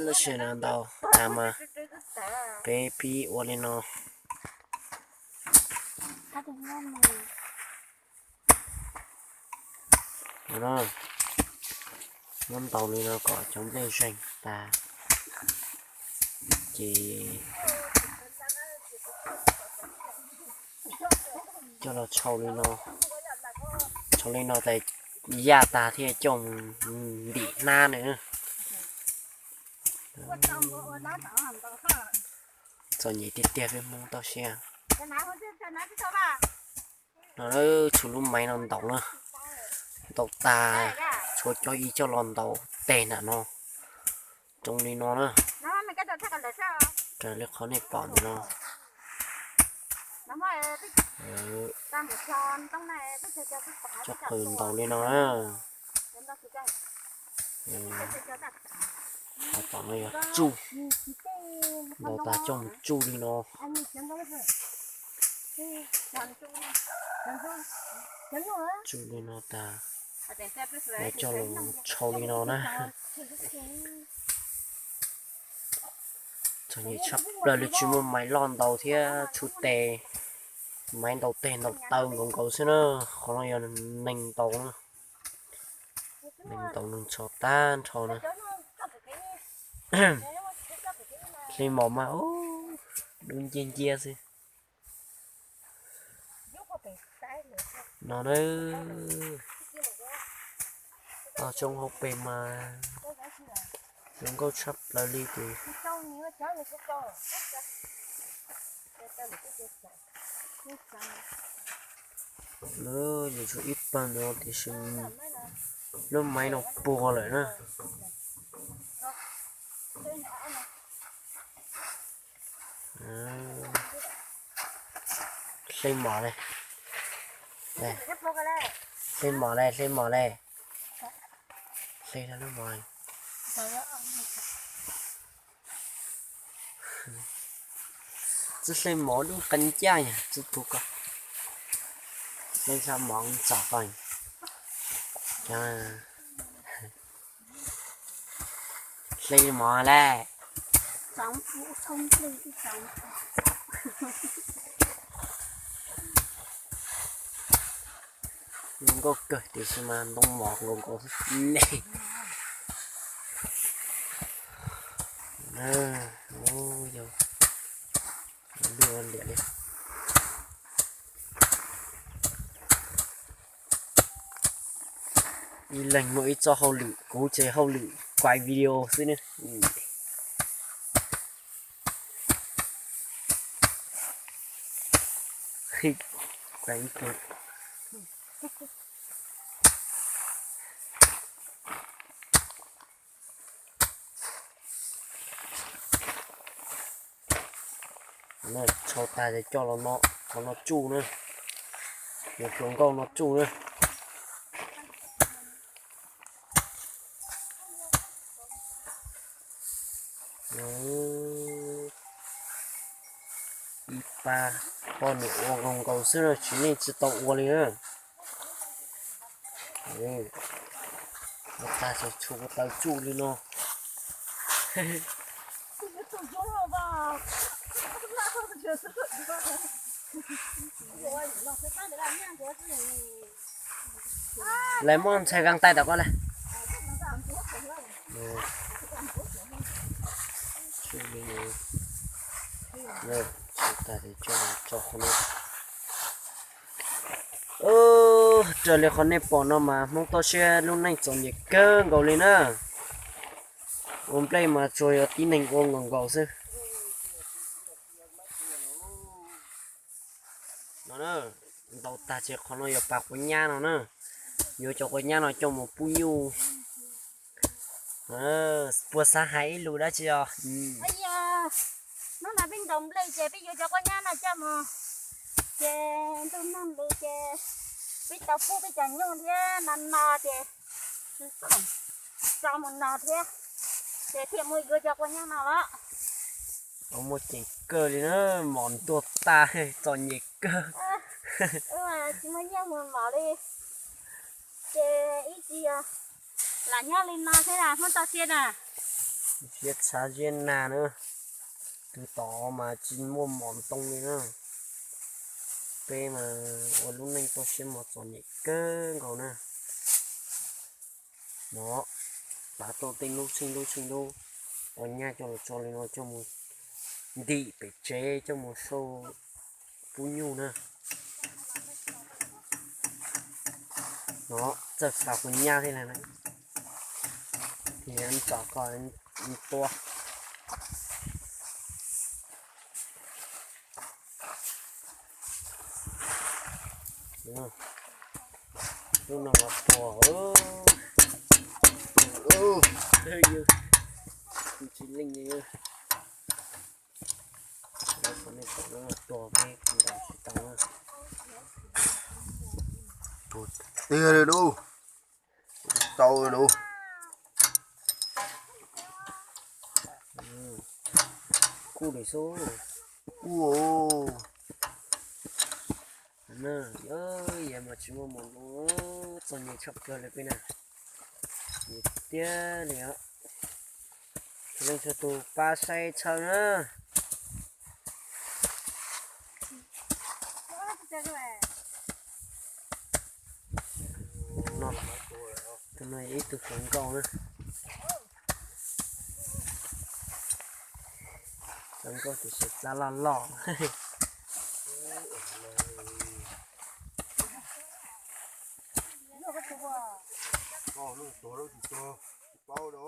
Tab sis no ntau tas mas peb pib ua li no. No, muab ntaus li no kom cov nplej zeeg tas, ces coj los tshau li no, tshau li no tas yaj tas thiaj coj mus ntim hnab na. Txom nyem tiag tiag peb Hmoob toj siab. No, tshuav lub maiv no ntaus na, ntaus tas tshuav cov ib coj los ntaus tes nram no, zoo li no na. Raws li qhov nej pom ntawm no, coj qws ntaus li no na. Qhov tom no yog tsuj, ntaus tas coj mus tsuj li no. Tsuj li no tas, lawv coj los tshau li no na. Txom nyem tshaj plaws li, tsis muaj maiv loj ntaus thiab tshuav tes, maiv ntaus tes ntaus taw nkaus nkaus xwb na. Qhov no yog neeg ntaus na, neeg ntaus neeg tshau tag nrho na. Hle mos mas dub nciab nciab xwb. No na, tog tsoo hauv pes mas zoo nkauj tshaj plaws li ces lawv yuav tshuav ib pawg no tiam sis lub maiv no puas lawm na. Hle mos le, hle mos le, hle mos le, hle lub mos. Txawj hle mov dub qee ncaj, txawj tus ko, hle tshaj mov txom ko. Hle mov le. Zoo nkauj kawg tiam sis mas ntoo mos nkaus nkaus xwb ne. Yog lwj ua liam li. Ib leeg muaj ib txoj hauj lwm, kuv ces hauj lwm kuaj video xwb ne. Tshau tas ces coj los no, qhov no tsuj na, yuav hluas nkauj no tsuj na. Ib pab poj niam ua nkaus nkaus xwb na, tsis, nej tsis tau ua li na. Ua tas ces tshuav ko taw tsuj li no. Lawv muab ntxhais vaj tais tom ko le. Raws li qhov nej pom no mas Hmoob toj siab lub neej txom nyem kawg nkaus li na. Ua nplej mas tsuas yog tib neeg ua nkaus nkaus xwb. No na, ntaus tag ces qhov no yog pas quav nyab no na. Yuav cov quav nyab no coj mus pub nyuj. Puas xav hais ib lus dab tsi os? Hnub no peb ntaus nplej ces peb yuav cov quav nyab no coj mus, ces ntuj nag lus ces peb tau pub peb cov nyuj thiab no no ces tso mus no thiab, ces thiaj muaj yuav cov quav nyab no los. Muaj ceem kawg li na, mom ntuag tag, txom nyem kawg. Tsis muaj nyiaj mus mom li, ces ib txhis lam nyob li no thiab na Hmoob toj siab na. Ziab txhab ziab nag na, tus tod mas tsis muaj mov ntoo li na. Peb mas ua lub neej toj siab mos txom nyem kawg nkaus na. No, tav tau tej lub tsheej lub tsheej lub, ua nyaj coj los tso li no coj mus ntim pem tsev coj mus sau pub nyuj na. No, txawj xav hu nyaj thiab na. Ces tsom ko tua. Lub no los tuag. Tsis leej li. Lawv kom nej pom lub no tuag peb ntaus tsis tau na. Tiag li dub, tau li dub. Kuj li xwb. Kuj. Yog mas tsis muaj mov ntoo, txom nyem tshaj plaws li peb na. Tiag li os. Leej txhua tus pab saib txhawb na. No, tus no ib tug hluas nkauj na. Hluas nkauj tiam sis plab loj loj. Paub da.